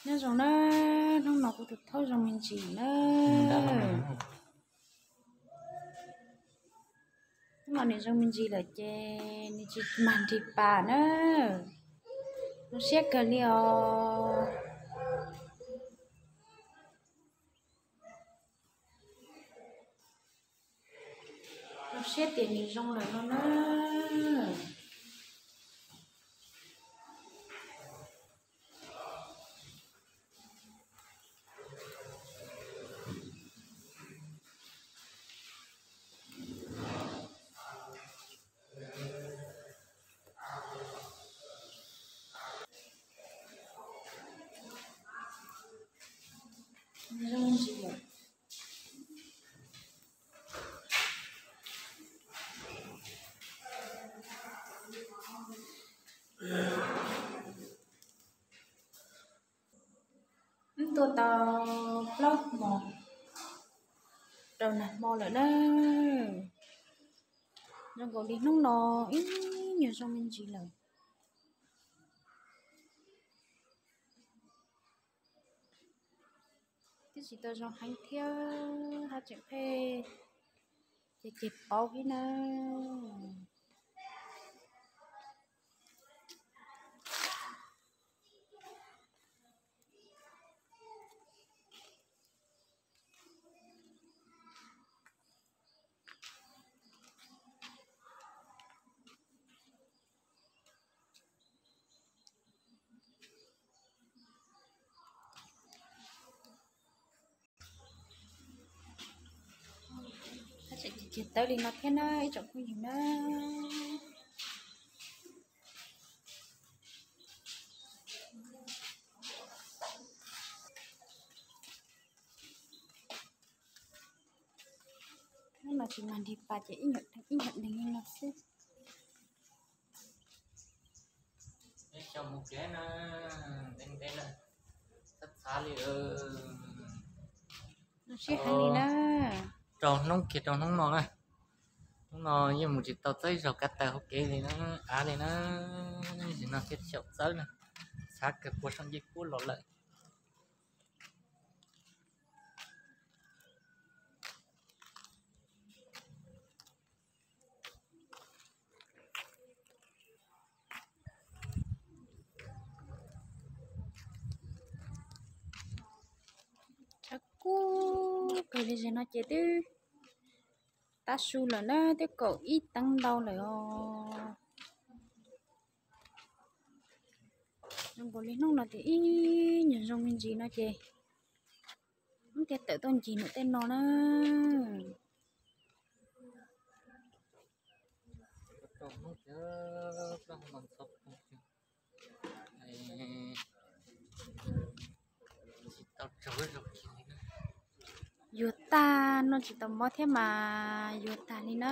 Nyob zoo na, hnub no kuv tus thaub zoo me ntsis na. Hnub no nws zoo me ntsis lawm ces nws tsis mag nrig pas na. Zoo siab kawg li os. Zoo siab tias nws zoo lawm no na. Zoo ntsis lawm. Wb tuaj tau plaub hmo rau nag hmo lawm na. Zoo nkaus li hnub no ib nyuag zoo me ntsis lawm. Twb tsis tau zoo heev thiab, haj tseem pheej ceg ceg paub thiab na. Haj tseem ceg ceg tawv li no thiab na ib tsoom phooj ywg na. Hnub no tsis mag nrig pas ces ib nyuag deeg li no xwb. Ntev ntev lawm, txhav txhav li. Zoo siab heev li na. Rau hnub kiag rau hnub no na, hnub no yeej mus tsis tau txawb zaug kav taws hauv kev li na, av li na. Nim no thiaj xyaum txawb na, txhav kawg puag saum ncej puab los lawm. Tshav kub kawg li, zaum no ces twb tav su lawm na, twb kaum ib teev ntau lawm os. Zoo nkaus li hnub no ces ib nyuag zoo me ntsis no ces wb thiaj tawm tuaj ncig ntawm tej no na. Yuav tag no tsis tau mob thiab mas yuav tag li na.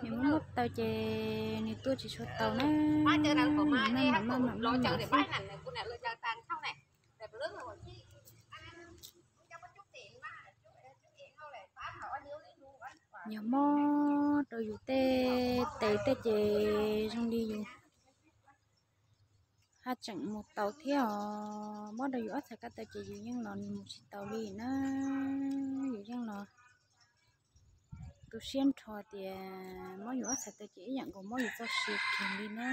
Nws muab muab taws ces nws tuaj tsis tshua tau na. Nws maj mam maj mam maj mam xwb. Yog mob rau yus tej tes tej ces zoo li yus haj tseem mus tau thiab os. Mob rau yus ob txhais ko taw ces yus yeej los mus tsis tau li na. Yus yeej los tu siab nrho tias mob yus ob txhais taw ces ib yam nkaus mob yus txoj sia kiag li na.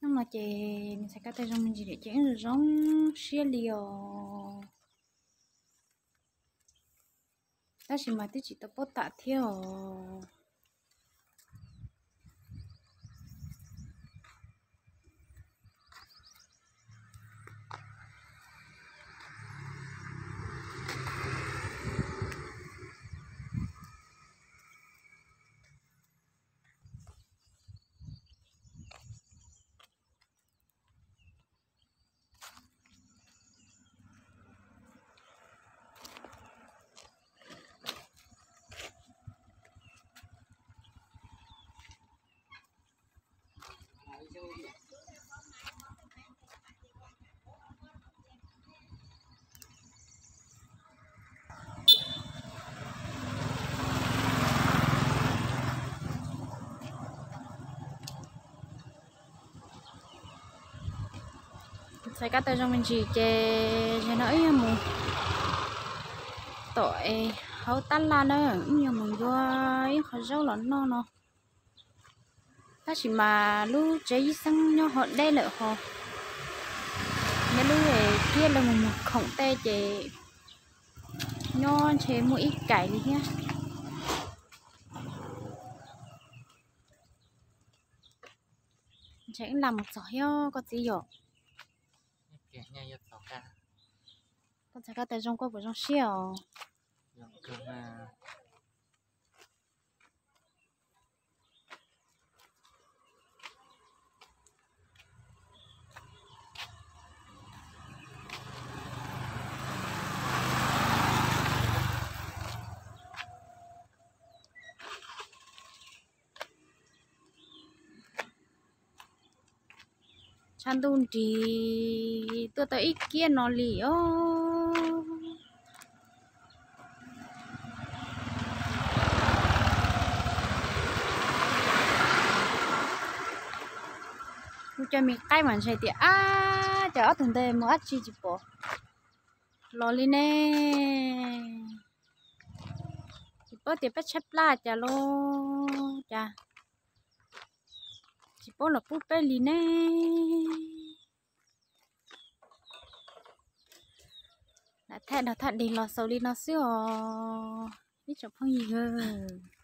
No ces nws txhais kab tais zoo me ntsis lawm ces wb zoo siab li os. Tab sis mas twb tsis tau paub tam thiab os. Txhais kab tais zoo me ntsis ces zaum no wb yuav mus tom es hauv tab laj na, wb yuav mus yuav ib qho zaub los noj no. Tab sis mas lub tsev ib xeeb nyob ho deb lawm ho, nyob lub kiab lawv mus mus khoom tej ces nyob ntshe muaj ib kais li thiab. Ntshe wb laj mus txog thiab koj txiv yom. Koj txhais kab tais zoo koj puas zoo siab os? Tshav ntuj nrig tuaj tau ib kiab no li os. Kuv cov me qaib mas ntshe tias ab, cov ob tug ntawd mus dab tsi tsis pom los li ne. Tsis paub tias peb tshaib plab cas los cas tsis paub los pub peb li ne. Lam thaij dog thaj deg los xaus li no xwb os ib tsoom phooj ywg.